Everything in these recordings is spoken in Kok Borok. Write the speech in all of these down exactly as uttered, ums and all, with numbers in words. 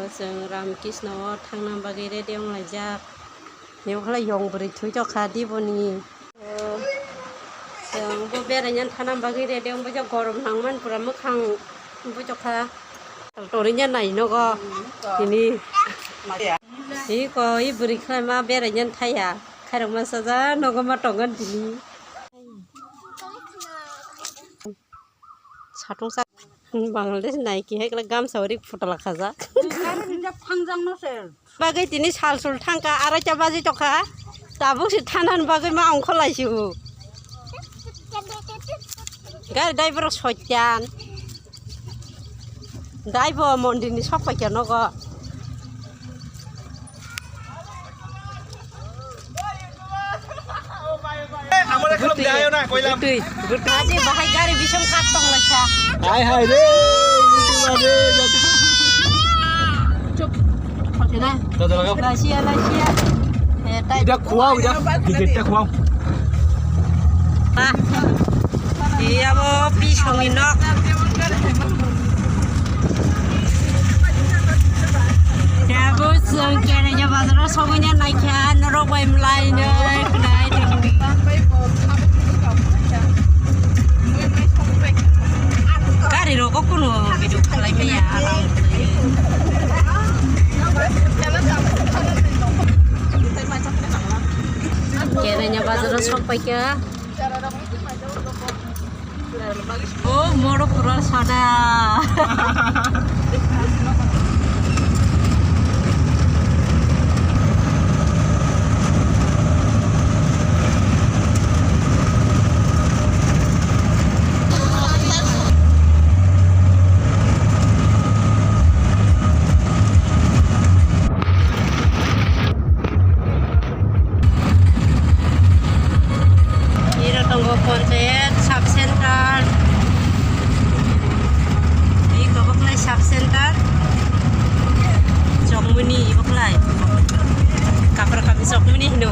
Chwng Ramkrishna o thangna bagwi ready wng laijak. Nokla yong bwrwi thwi tokha diboni. Chwng bo beraina thangna bagwi ready wng, bo gorom nangmani pura mwkhang bo tokha. Torinya nai nogo tini. Iko i bwrwi khlai ma beraina thaya. Khairok ma saja nogo ma tongan tini. Satung sak Bangladesh nai ki hai kala gamsa ori photo lakhajak. Bagwi tini sal sul thangka, araita baji tokha. Tabuk si thanan bagwi ma ongkho laisi u. Gari dai borok soitan. Dai bo mondir ni sok paikha nogo. Twi, twi. Aji bahai gari bising kap tong lai kha. Hai, hai re, YouTuber re, jat- Chup. Jat laga. Lasia, lasia. Eh, tai. Ida khuao, ida. Ticket ta khuao. Ah. Iya bo, pisongni nok. Tebo chwng Kenaino bazaro sogwina naikha, norok bai mlaino khnai tongwi. Gari rogo kuno video khlai maya, aram. Kenaino bazaro sok paikha. Oh, moro pura sada. Iro tongo Panchayat Sub Center. Iko boklai Sub Center. Chokmuni boklai. Kapra kapri Chokmuni hino.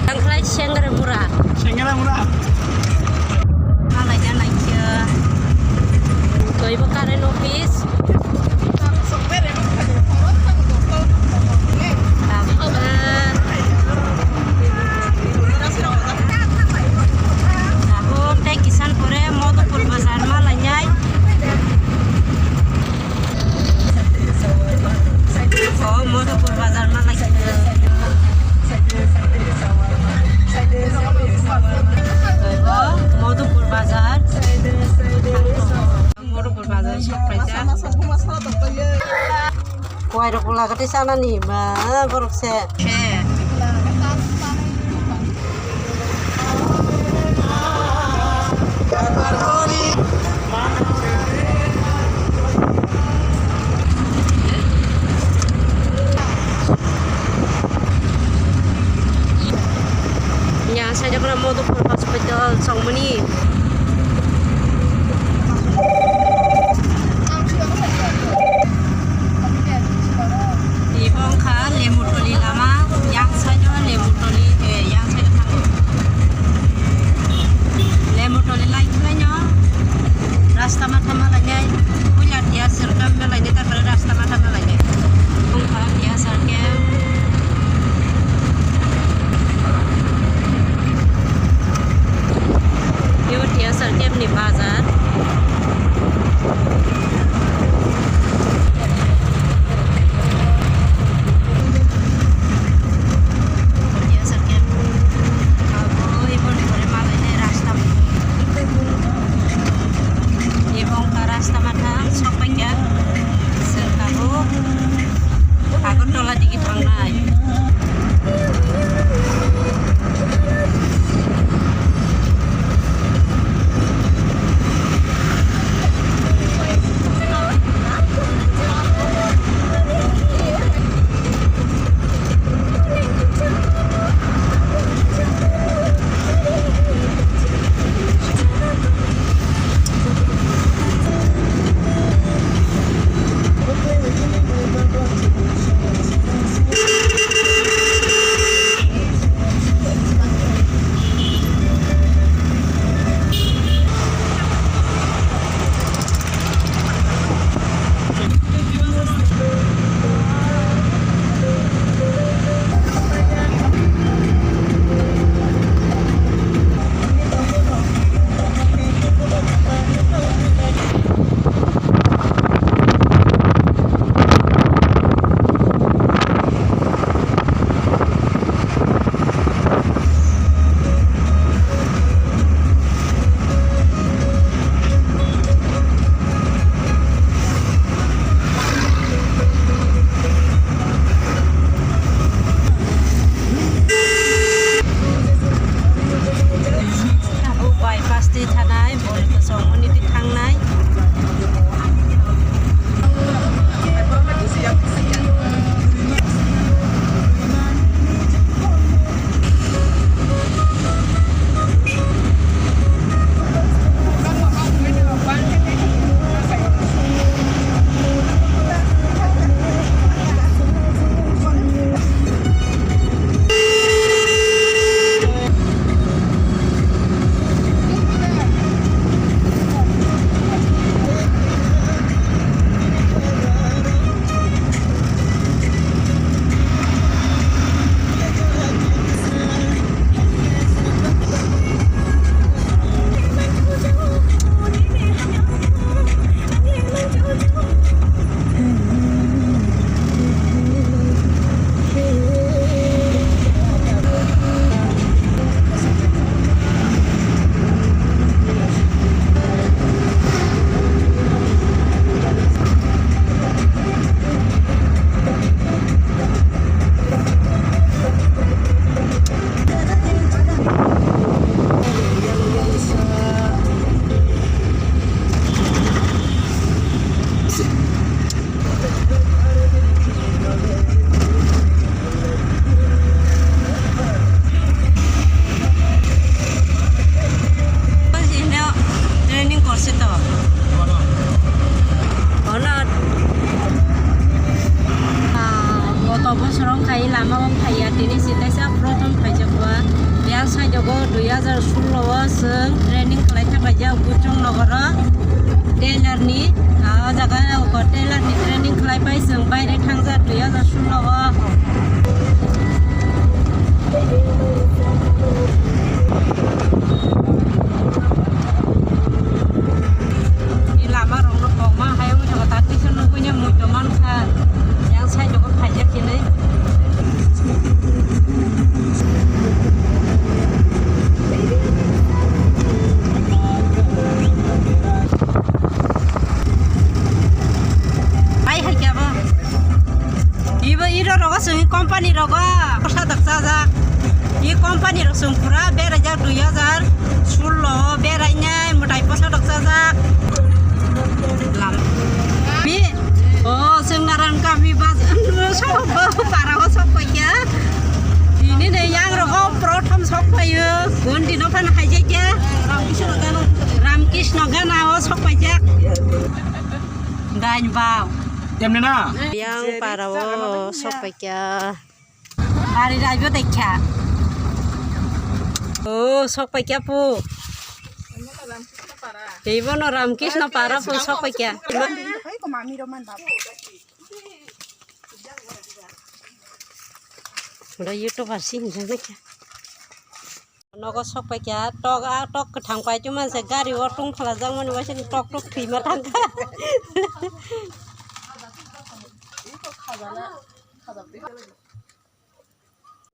Tangkhlai Sengramura. Sengramura. Malai jan lai khe. Toibo current office. Tabuk tei kisan pore Madhupur bazar ma lainai. O Madhupur bazar ma lai. O Madhupur bazar. Madhupur bazar sok paijak. Kuai rok bwla kwtwi chanani ba borok se. Yang side o Madhupur hospital songmani. Ibo wngkha Lemutoli lama, yang side o Lemutoli, eh, yang side o thango. Lemutoli lai khwlaino rasta matha malainai, puila tiya sirkam malainai, tarpore rasta matha malainai. Wngkha tiya sirkam. Ibo tiya sirkam ni bazar. Ebong ka rasta matha sokpaikha, sengkabo Agartala digi thangnai. Kuchung nogoro tailor ni, ah, o jaga o tailor ni training khlai pai chwng baire thangjak dui hajar solo o. Ni lama rok no kok ma hai wngwi tongkha, ta twi se nugwi ne muitu mankha, yang side o khaijak hinwi. Hai hai khe abo. Ibo iro rogo chwng company rogo. Kosa dak chajak. I company rok chwng pura beraijak dui hajar solo berainai mwtai posa dak chajak. Lam. Bi. O, chwng Naran kami bas, sok, para o sok paikha. Tini ne yang rogo prothom sok paio. Gondi no phan haijak ya. Ramkrishna gana o sok paijak. Dain bau. Temne na? Yang para o sok paikha. Ari raibo dekha. O, sok paikha pu. Teibo no Ramkrishna para pu sok paikha. Oro YouTuber si hinjak nai kha. Nogo sok paikha, tok, a tok kwthang pai chuma se gari o tong phalajak mani waisa ni tok tok thwima thangkha.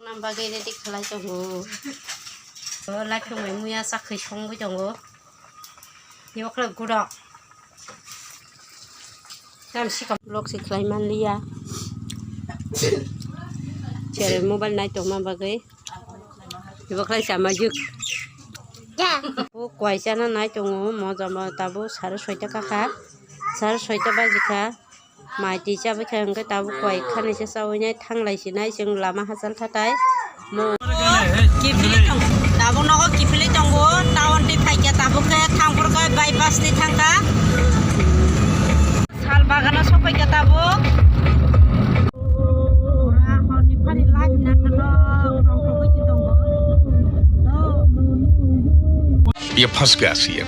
Nam bagwi ready khlai tongo. O lai thwngwi muya chakhwi songwi tongo. Ibo khlai gudok. Tam sikam vlog se khlai manliya. Chere mobile nai tongma bagwi. Ibo khlai sama juk. Bo kwai chana nai tongo, moja mo tabuk sare soita kakha. Sare soita baji kha. Mai twi chabai kha hwnkhe tabuk kwai khani se chawi nai thanglai sinai chwng lama hachal khatai. Mo kiphilwi tong, tabuk nogo kiphilwi tongo, town twi phaikha tabuk khe thangphuru khe bypass twi thangkha. Sal bagano sokpaikha tabuk. Pura horni phari light naithok naithok tongthogwi se tongo. ये फंस गया CM.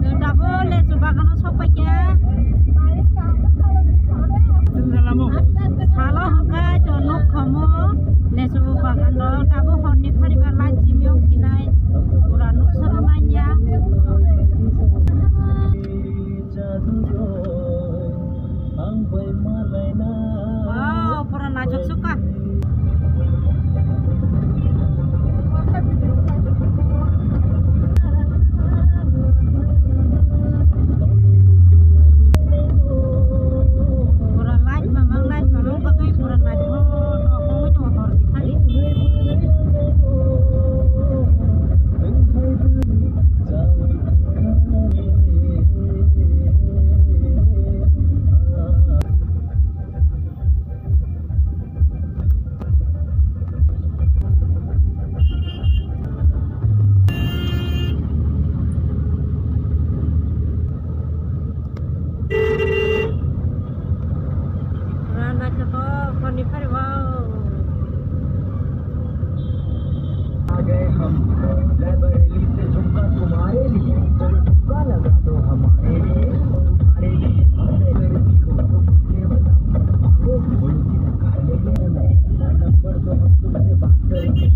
Chwng tabuk lechu bagano sokpaikha. Salo hwnkhe chwng nukha mo lechu bagano tabuk horni phariba light chimiyung sinai pura nuksa manya. Wow, pura naithok sukha. Pura light mamang, light mamang bagwi pura naithok tongo hor ni thani. Rana khe kok, koni phari wow. आ गए हम, मैं बरेली से झुमका तुम्हारे लिए, चलो झुमका लगा दो हमारे लिए, तुम्हारे लिए। हम जैसे रुचि हो तो मुझे बताओ, मांगो बोलो कि नकार लेंगे मैं, नंबर दो हम तुमसे बात करेंगे।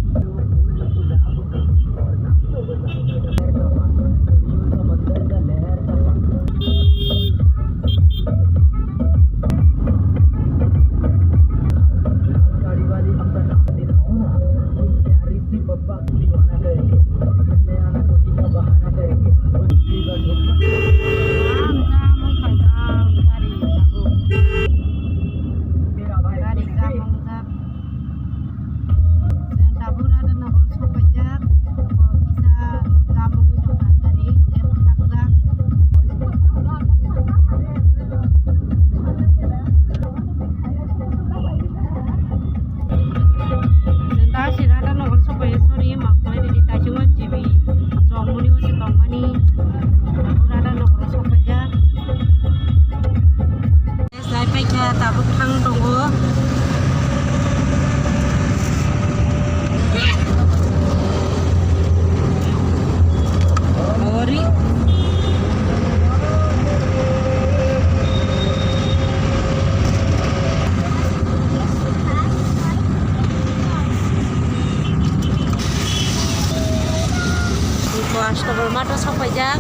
Raj Tobor mato sok paijak.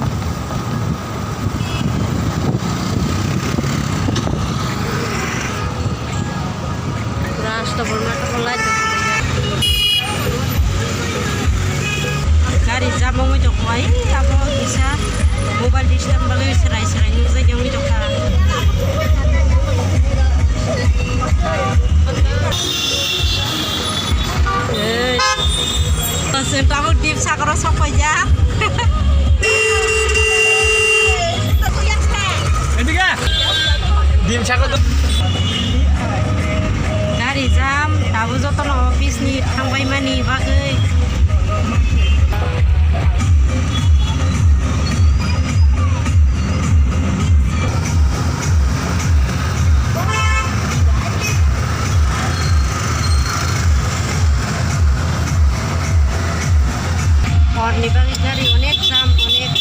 Raj Tobor mato ko light rok paijak. Gari jam wngwi tongkha, ai abo kisa mobile disturb bagwi serai serai nukjagwi wngwi tongkha. Ei. Chwng tabuk Dimsakoro sok paijak. Dimsakoro. Gari jam, tabuk jotono office ni thangbaimani bagwi. Horni bagwi gari onek jam, onek.